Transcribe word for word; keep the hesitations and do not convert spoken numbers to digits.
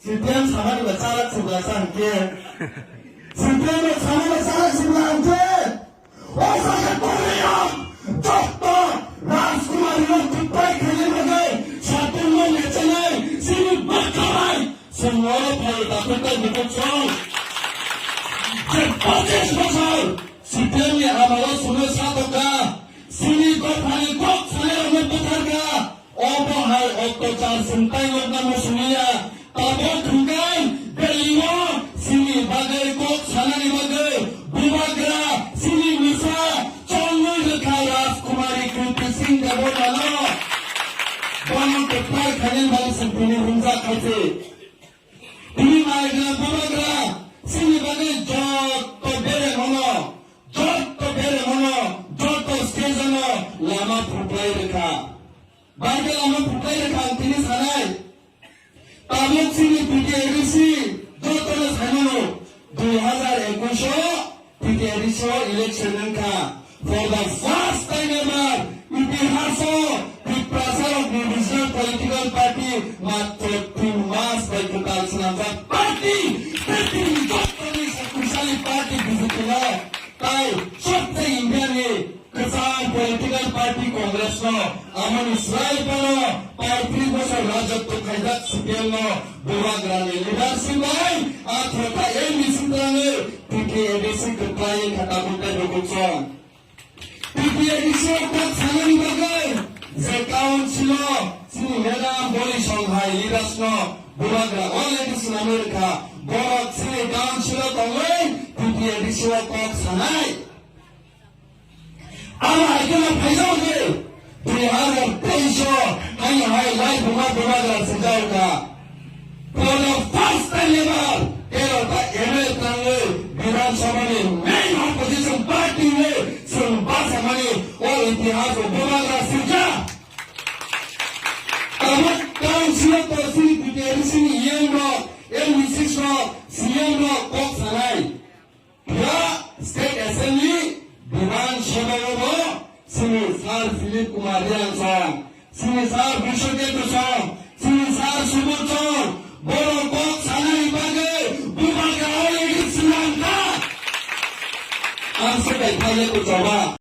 C P M samani ba chalak sibla sa hwnkhe. C P M no samani ba chalak sibla hwnkhe. O jaga Korea jotto Rajkumari no goodbye khaina bagwi satung no nechanai chini bwkha bai chwng oro phai takhuk tai bukhuk song. Je pochish bochor C P M ni amalo chwngno satokha, chini dophani kok sanai rokno butharkha. Obo hai oktochar chwng tai nokna muchungya, tabok hwnkhe Delhi-o chini bagwi kok sanani bagwi bubagra chini misa chongwi rwkha Rajkumari Kirti Singh Debbarmano. Bono kwplai khainani bagwi chwng tini hwnjak khaisi. Tini naigra bubagra chini bagwi jotto beremano, jotto beremano, jotto stage-ano lama phuklai rwkha. Bai khe lama phuklai rwkha ang tini sanai. Tabuk chini P T A D C jotono saimano dui hazar ekush o P T A D C o election wngkha. For the first time ever, itihaso Tiprasa rokni regional political party matro tin mas bai kwtal swnamjak party, tei tini jotoni sakhursani party B J P no, tai sobse India ni kwcham political party Congress no, amoni swrai phano paitris bosor rajotw khaijak C P M no bubagrani leadership bai athota M D C twlangwi P T A D C kwplai kha tabuk tei bukuksong. P T A D C o kok sanani bagwi je council o chini madam Boli Songhai leaders no bubagra already swnamwi rwkha. Borok chini council o tongwi P T A D C o kok sanai. Abo hai kheno phaijak di, dui hazar teis o haino hai lai buma bubagra swijak kha. For the first time ever, tero ta M L A twlangwi Bidhan Sabha ni main opposition party ni chwng basamani o itihas o bubagra swijak. Tabuk council o to chini P T A D C ni E M rok, M D C rok, C E M rok kok sanai. Phiya State Assembly, Bidhan Sabha o bo chini Sir Philip Kumar Reang song, chini Sir Bishnu Ketu song, chini Sir Subodh song, borok kok sanani bagwi bubagra already swnam kha. Ang se bai phai le kuchaba.